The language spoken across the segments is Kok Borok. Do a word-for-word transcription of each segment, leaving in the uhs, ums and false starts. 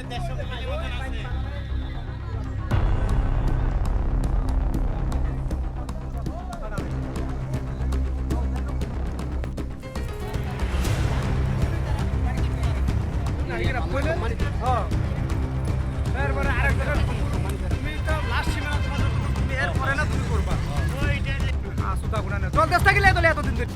তুমি তো লাস্ট সীমানা তোমার, তুমি এর পরে না তুমি করবা। আসো তা গুণা না। জল দেশ থাকিলে তো এতদিন ধরে।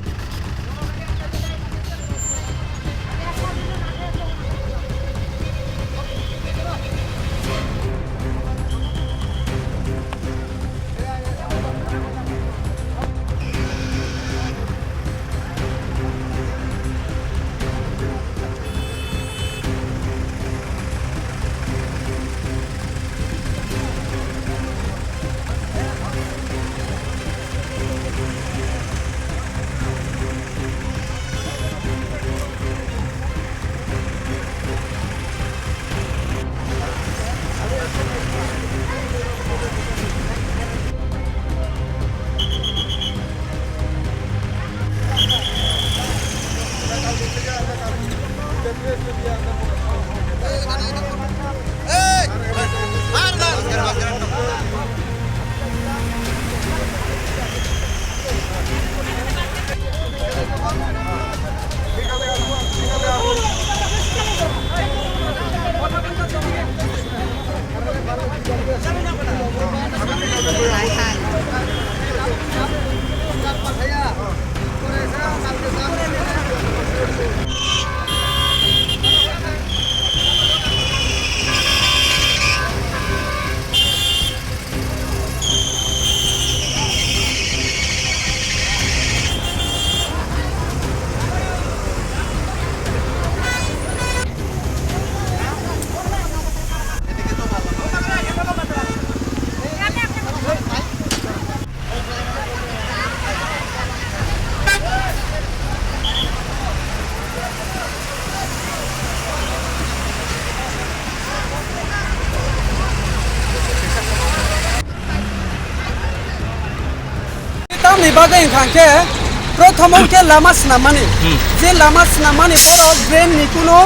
Tamni bagwi wngkha khe, prothomo khe lama swnamani. Hmm. Je lama swnamani borok drain ni kuno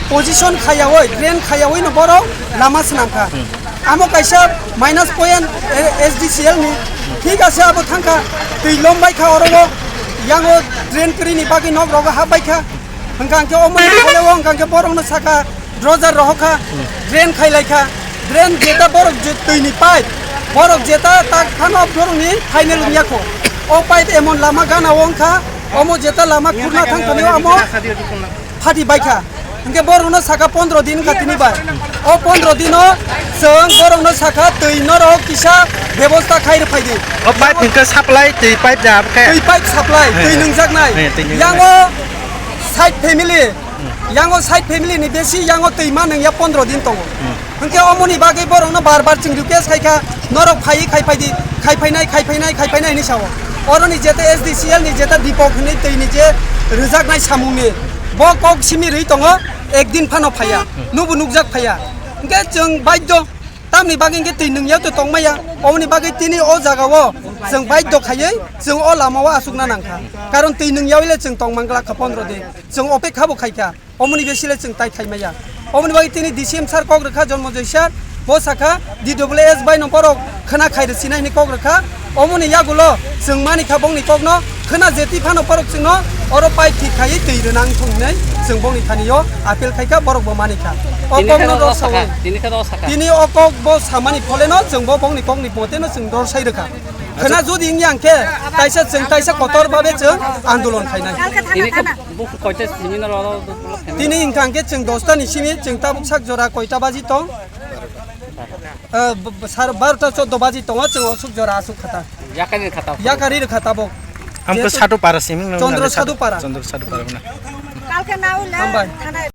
position khayawi, drain khayawi no borok lama swnamkha. Hmm. Amo kaisa minus point, eh, S D C L ni. Thik ase, abo thangkha, twi lombai kha oro o, yango drain kwrwi ni bagwi nok rogo hap bai kha. Hwnkha hwnkhe omo ni phole o hwnkha hwnkhe borok no saka, Drojar rohokha, drain khailaikha, drain jeta borok je twini pipe, borok jeta tak phano borokni final wngya kho. O pipe emon lama gana o wngkha, omo jeta lama khurna thangthani o amo phati baikha. Hwnkhe borokno saka pondro din wngkha tini bai. O pondro dino chwng borokno saka twi norok kisa bebosta khai rwphai di. O pipe hwnkhe supply, twi pipe ja khe. Twi pipe supply, twi nungjaknai. He, twi nungjaknai. Yango side family, yango side family ni besi yango twi ma nung ya pondro din tongo. Hmm. Hwnkhe omoni bagwi borokno bar bar chwng request khaikha, norok phaiwi khai phaidi, khai phainai, khai phainai, khai phainai hinwi sao. Oroni jeta S D C L ni jeta Deepak hinwi twi ni je rwjaknai samung ni, bo kok simi rwi tongo, ekdin phano phaiya, hmm, nubo nukjak phaiya. Hwnkhe chwng baidyo, tamni bagwi hwnkhe twi nung ya to tongmaya, omoni bagwi tini o jaga o chwng baidyo khaiwi chwng o lama o achukna nangkha. Karon twi nung yawi le chwng tongmang glak kha pondro din. Chwng opekha bo khaikha, omoni besi le chwng tai khai maya. Omoni bagwi tini D C M sir kok rwkha, Jonmojoy sir, bo sakha D W S bai no borok khwna khai rwsina hini kok rwkha. Omoni yagulo chwng mani kha bongni kokno, khwna jeti phano borok chwngno oro pipe thik khaiwi twi rwnang thung hinwi chwng bongni thani o appeal khaikha, borok bo mani kha. O kokno rw sawi. Tini khe rw sakha. Tini o kok bo samani phole no chwng bo bongni kokni mote no chwng rw sai rwkha. Khwna jodi wngya hwnkhe taisa chwng taisa kotor babe chwng andolon khainai. Tini khe Buku koita simi no rw, rw, rw, rw. Tini hwnkha hwnkhe chwng dosta ni simi chwng tabuk sak jora koita baji tong? Eh, b-, b-, sar barota choddo baji tongo, chwng osuk jora asuk khata. Yakari khata. Yakari rwkha tabuk. Amkhe jehetu Sadhu Para simi no Chandra nang Sadhu Para. Chandra Sadhu Para na. Kalke na ule. Hambai.